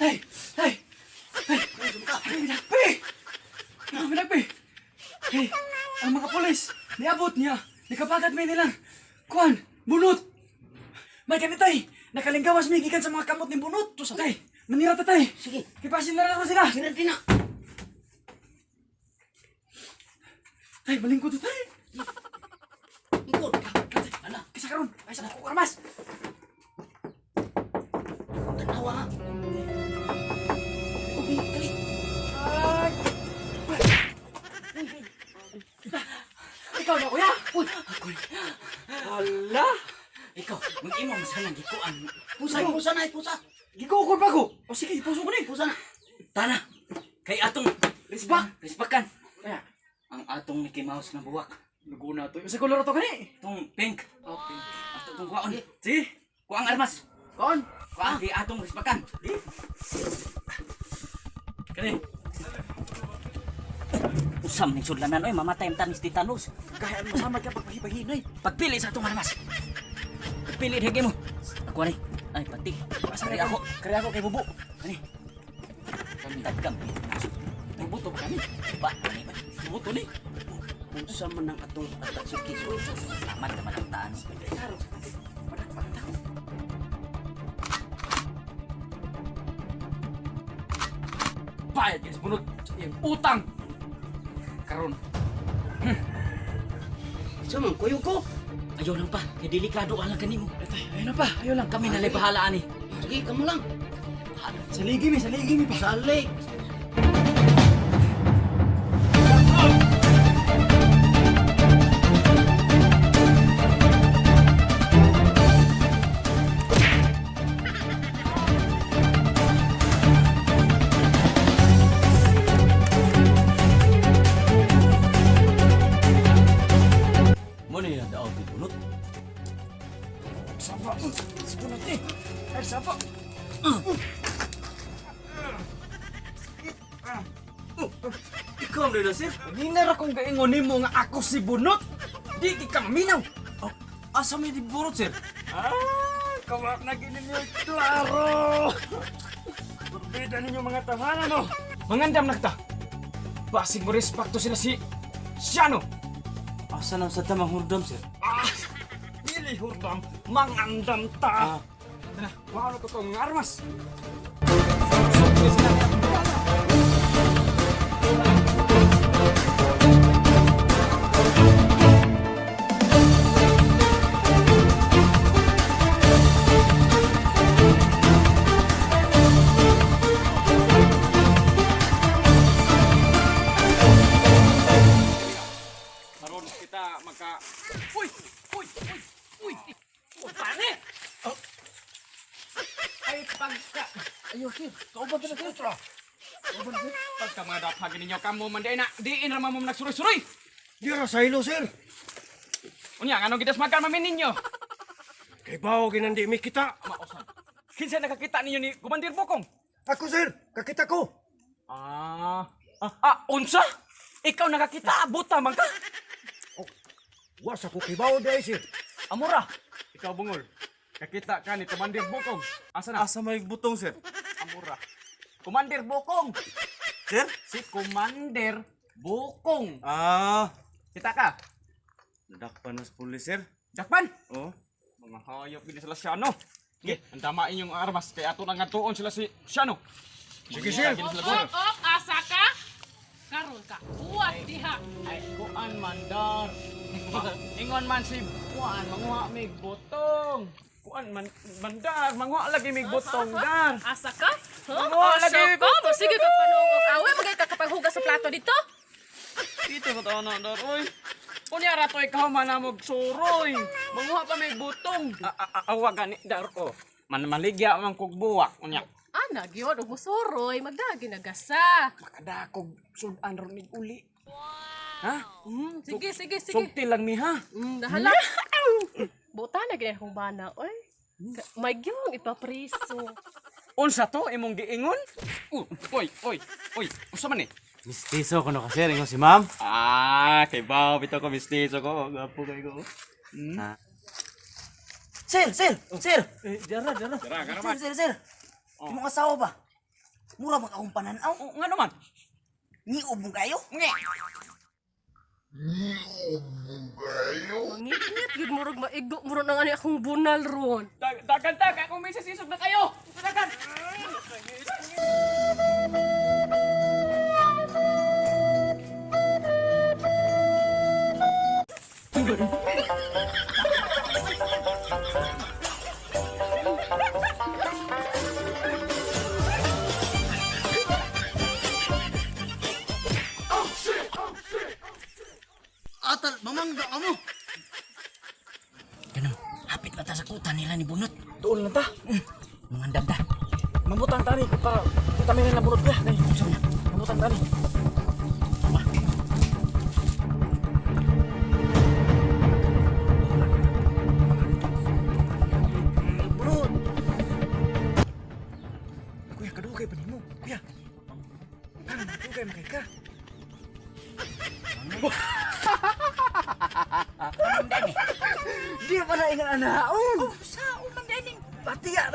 Tay! Tay! Tay! Ay, nagpi! Ay, nagpi! Hey, ang mga pulis, niabot niya. Nikabagat may nilang. Kuan, Bunot! May ganitay! Nakalinggawas may gikan sa mga kamot ni Bunot. Tay, manira ta, tay. Sige. Kipasin na lang ako sila. Sira din na. Tay, malingkod to, tay. Ingkod. Ala, kisa karon. Ay, sa kuko armas. Tanawa ha. Ubi, dali. Ay! Ikaw na, kuya! Uy, ako'y. Hala! Ikaw, mag-imo mo sana gikuan. Pusa, pusa na, pusa. Gikukod ba ko? O sige, ipuso ko ni. Pusa na. Tana, kay atong Risbak! risbakan. Kaya, Ang atong Mickey Mouse na buwak. Luguna to. Sa kolor to kani. Itong pink. Okay. Ato itong kuwaon. Sige. Kuang armas. Kon. Kuang kay atong risbakan. Kani. Usam ning sudlanan oy, mamatay ang tanis titanos. Kaya ang masama ka pagpahipahinay. Pagpili sa atong armas. Pagpili dhigi mo. Ako ni. Ay pati. Asa Kari na ako. ako? Kari ako kay Bubo. Ani. Tagkam. Bubo to kani. Ba, ani ba? Bubo to ni. Unsa man ang atong atatsikis. Uy, Salamat ka man ang taan. Klaro. Padak padak. Bayad guys, bunot sa iyang utang. Karon. Sa man, kuyog ko. Ayaw lang pa, kay delikado alang kanimo. Ay, ayun na pa, ayaw lang. Kami nalay bahala ani. Sige, kamo lang. Saligi mi pa. Salik. Mo ni daog bunot. Sapa. Sa bunot ni. Ay, sapa. Ikaw na sir. Ninara kong gaingon nimo nga ako si Bunot. Di ki ka maminaw. Oh, asa may di burot sir? Ah, kawak na gini niyo klaro. Berbeda ninyo mga tahanan, no? Mangandam na kita. Basig mo respekto sila si Siano. Asa na sa tamang hurdam sir? Ah, dili hurdam, mangandam ta. Tara, wala na to tong armas. Karon kita maka. Uy! Uy! Uy! Uy! Utane! Oh. Ay pagka Ayo, sir. Kauban ka na, sir. Kauban, sir. Pagka mga daphagin ninyo kamo man di na diin ra man mo nagsuroy-suroy. Di ra sa ilo, sir. Unya nganong gidasmagan man mi ninyo? Kay bawo ginandi mi kita. Maosan. Kinsa nakakita ninyo ni Commander Bokong? Ako, sir. Kakita ko. Ah, ah, ah, unsa? Ikaw nakakita, buta man ka. Wa sa ko kibaw di ay, sir. Amora. Ikaw bungol. Kakita ka ni Commander Bokong. Asa na? Asa may butong, sir? Amora. Commander Bokong. Sir? Si Commander Bokong. Ah, Kita ka. nadakpan na sa pulis, sir. Dakpan. Oh. Mga hayop gini sila Siano. Sige, ang damain yung armas kay ato nang ngatuon sila si Siano. Sige, sir. Gini sila Op, sir. op, asa ka? Karon ka. Kuwat diha. Ay, kuan mandar. Ingon man si kuan manguha mig botong. Kuan man mandar, manguha lagi mig botong dar. Asa ka? Huh? Manguha Asa lagi ka? Mo sige ka panuong og awe magay ka kapaghugas sa plato dito. Dito sa taon na dar, oy. Unya ra toy ikaw man amog suroy. Manguha pa mig botong. Awa gani dar ko. Man maligya man kog buwak unya. Ana gyud og musuroy magdagi nagasa. Makadakog sudan ron nig uli. Ha? Sige, sige, sige. Sugti lang mi ha. Nahala. Buta na gid akong bana oy. May gyud ipapriso. Unsa to imong giingon? Oy, oy, oy. Unsa man ni? Mistiso ko no ka, sir. Ingon si ma'am. Ah, kay bao bitaw ko mistiso ko. Gwapo kay ko. Ah. Sir, sir, sir. Eh, jara, jara. Dara ka Sir, sir, sir. Imong asawa ba? Mura bang akong pananaw? Oh, nga naman. Ngiob mo kayo? Nge. Mangit-ngit gid murag maigo murag nang ani akong bunal ron. Dagan ta, kaya kung may sisog na kayo. Dagan! Atal, mamangga ka mo. Ganun, hapit na ta sa kuta nila ni Bunot. Doon lang ta. Mangandam ta. Mamutang tani para kita may na bunot ka. Nay, mamutang tani. Bunot. Kuya, kadugay pa nimo. Kuya. Ano, kadugay makay ka. Di pa na ingan anaon. Oh, sao man dining? Pati ya,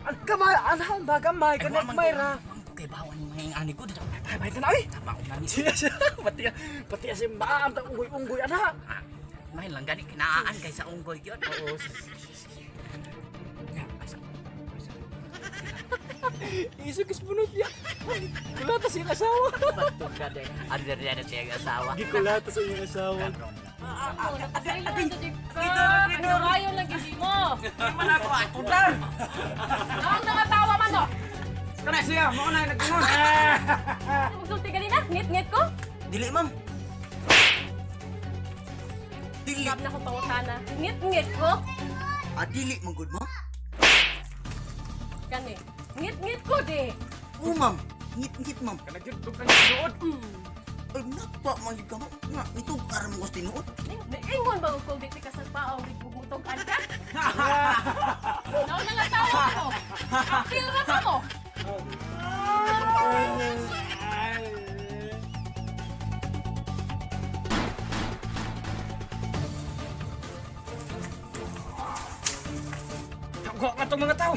ang kamay, anaon ba gamay, kanak may ra. Kay bawan ni mga ingani ko. Ay, bay ka na oy. Tama ko nani. Siya siya, pati ya, pati ya si maam ta unggoy-unggoy ana. Mahin lang gani kinaan kay sa unggoy yun. Oo. Iso kis bunot ya. Kulata sa iyong asawa. Batong ka din. Ano rin na siya asawa. Gikulata sa iyong asawa. Ano rayon lang gid mo. Man ako atudan. Ang nakatawa man oh. Kana siya, mo na nagdingon. Magsulti ganina, ngit-ngit ko. Dili, ma'am. Dili. Gab na akong pangutana. Ngit-ngit ko. Ah, dili man gud, ma'am. Kani. Ngit-ngit ko di. Oo, ma'am. Ngit-ngit, ma'am. Kanagyud kang tinuod. Ay, nagpa man gyud ka, ma'am. Nga, itong aram ko sa tinuod. Naingon ba ko di ka sa paong di bugmutog ka? Naon na nga tawa ko. Apil ra pa mo. Tago nga tong mga tao.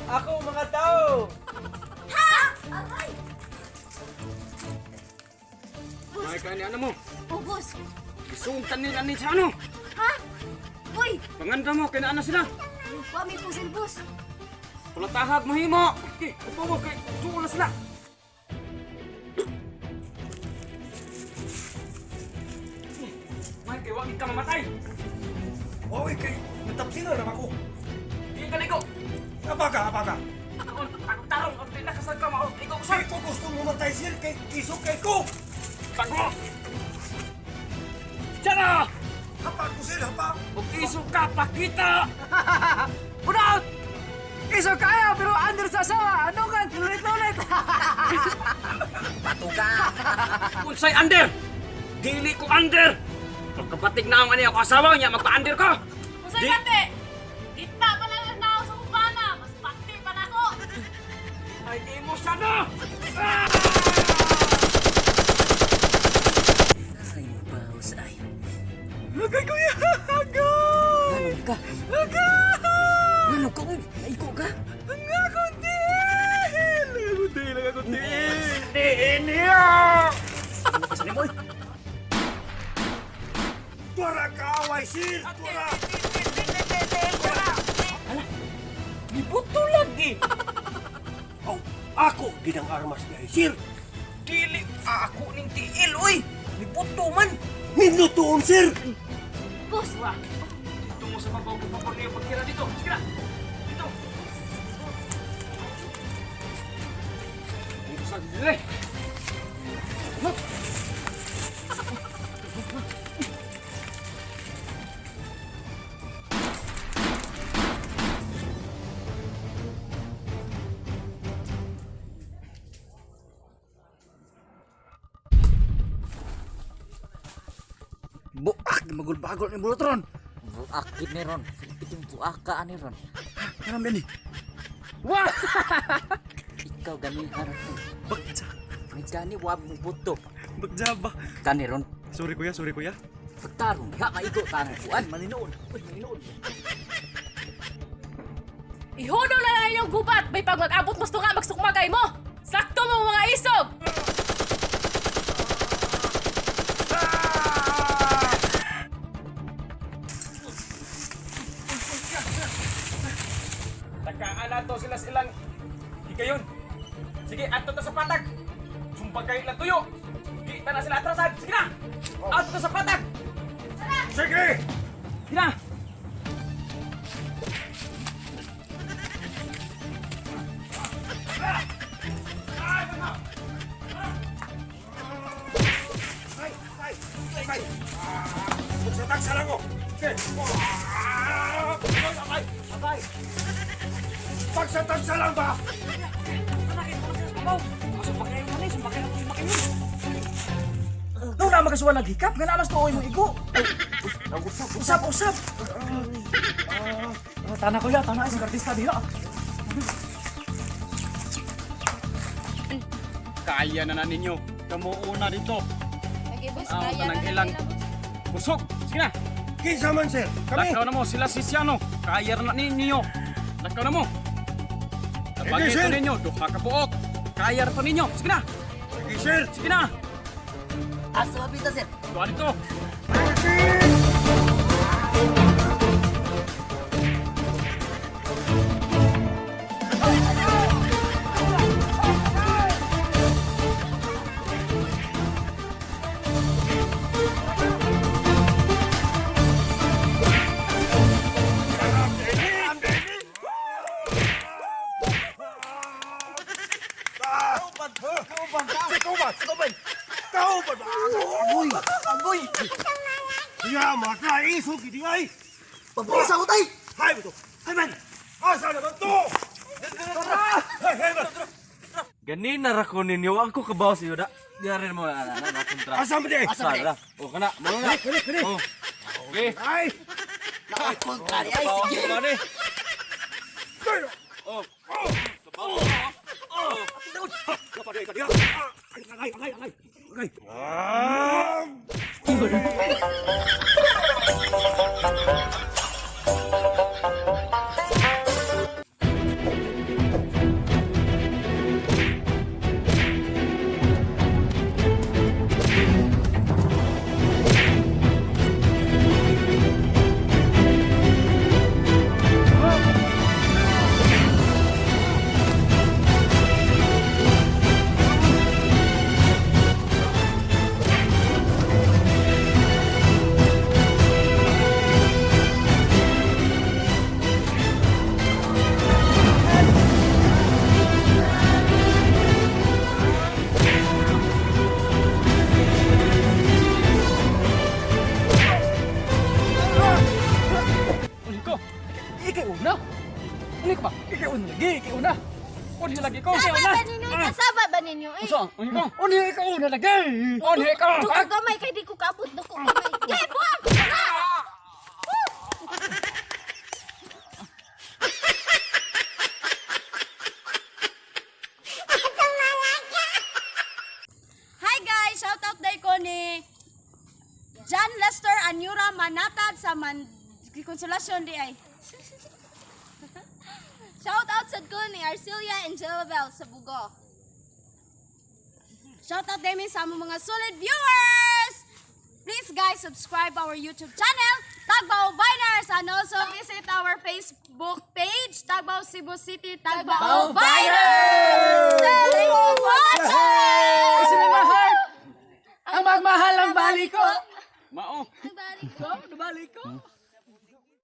Ako mga tao. Aray! May kani ano mo? Ubus! Gisungtan nila ni sa ano? Ha? Uy! Panganda mo kay naa na sila. Wa may pusil, boss! Pulatahag mahimo. Okay, upo mo kay tuol na sila. May kay wag ka mamatay. Oy, kay natapsina lang ako. Di ka ligo. Abaga, abaga. Ang tarong ang pinakasal ka mao. Ligo ko sa Di ko gusto mamatay sir kay iso kay ko. Tago. Tara! Hapa ko sir, hapa. Ug iso ka pakita. Bunot! Iso kaya pero under sa asawa. Ano kan? Ulit-ulit. Patuka. Unsay under? Dili ko under. Pagkapatig na ang ani ako asawa niya magpa-under ko. Unsay Di- kate? Kita pa lang na ako sa kubana. Mas pati pa na ako. Ay di mo siya na. Ay, baos ay. Agay kuya. Agay. Ano ka? Agay. Ano ka? Uy, naigo ka? Ang akong tiil. Ang akong tiil. Ang akong tiil. Tiil niya. Saan mo? Uy? Tuara kaaway sir, tuara. Gibuto lagi. Oh, ako ginang armas niya sir. Dili ako ning tiil oy. Gibuto man. Minutoon sir. Boss, Dito mo sa babaw ko papor niyo pagkira dito. Sige na. Dito. Dito sa dili. Buak magulbagol ni bulot ron. Buak gid ni ron. Piting buak ka ani ron. Karam ni. Wah! Ikaw gani haron. Bagja. May gani wa mo buto. Bagja ba? Gani ron. Sorry kuya, sorry kuya. Pagtarong ha maigo tanong kuan maninuon. Uy, maninuon. Ihudo na lang inyong kayong gubat, may pag mag-abot mo nga magsukmagay mo. Sakto mo mga isog. Takaan na to sila silang higayon. Sige, ato ta sa patag. Sumbagay lang tuyo. Kita na sila atrasan. Sige na! Ato ta sa patag. Sige! Sige na! Ay! Ay! Ay! Magsatak sa lang ko! Sige! Ay! Ay! Tagsa-tagsa lang ba? Doon na magkasuwa naghikap, nga na mas tuoy mong igo. Usap, usap. Tana kuya, tana sa artista diha. Kaya na na ninyo. Kamu una dito. Okay, boss. Ang Kaya na tanang na ilang. nila, boss. Busog. Sige na. Kinsa man, sir? Kami! Lakaw na mo sila si Siano. Kaya na ninyo. Lakaw na mo. Tabagin Sige, sir. ito ninyo. Duha ka buok. Kaya na to ninyo. Sige na. Sige, sir! Sige na. Asa mapita, sir? Duha dito. Kauban! Kauban! Kauban! Kauban! Agoy! Agoy! Ya, mata iso gidi ay! Pagpasa ko tay! Hay to! Hay man! Asa naman to? Hay, hay man! Ganina ra ko ninyo ako kabaw sa iyo da. Diari mo na na na kontra. Asa man di? Asa man di? Sara. O kana, mo na. Kani, kani! Oh. Okay. Ay! Nakakontra ni ay, sige! Mane. Angay, angay, angay! Angay! Ah! Uli ko. Ikay una. Uli ko ba? Ikay una lagi, ikay una. Uli lagi ko. Kasaba ba ninyo? Kasaba ba ninyo? Eh, Usa, uli ko. Uli ikaw una lagi. Uli ko. Duko gamay kay di ko kaabot. Duko gamay. Gay, buwag! Ah! Hi guys! Shout out day ko ni John Lester Anyura Manatad sa Man Konsolasyon di ay. Shout out sad ko ni Arcilia and Jelabel sa Bugo. Shout out din sa among mga solid viewers! Please guys, subscribe our YouTube channel, Tagbao Biners, and also visit our Facebook page, Tagbao Cebu City, Tagbao Biners! Thank you for watching! Isinamahal. Ang magmahal ang balik ko. Mao. Ang balik ko. Balik ko.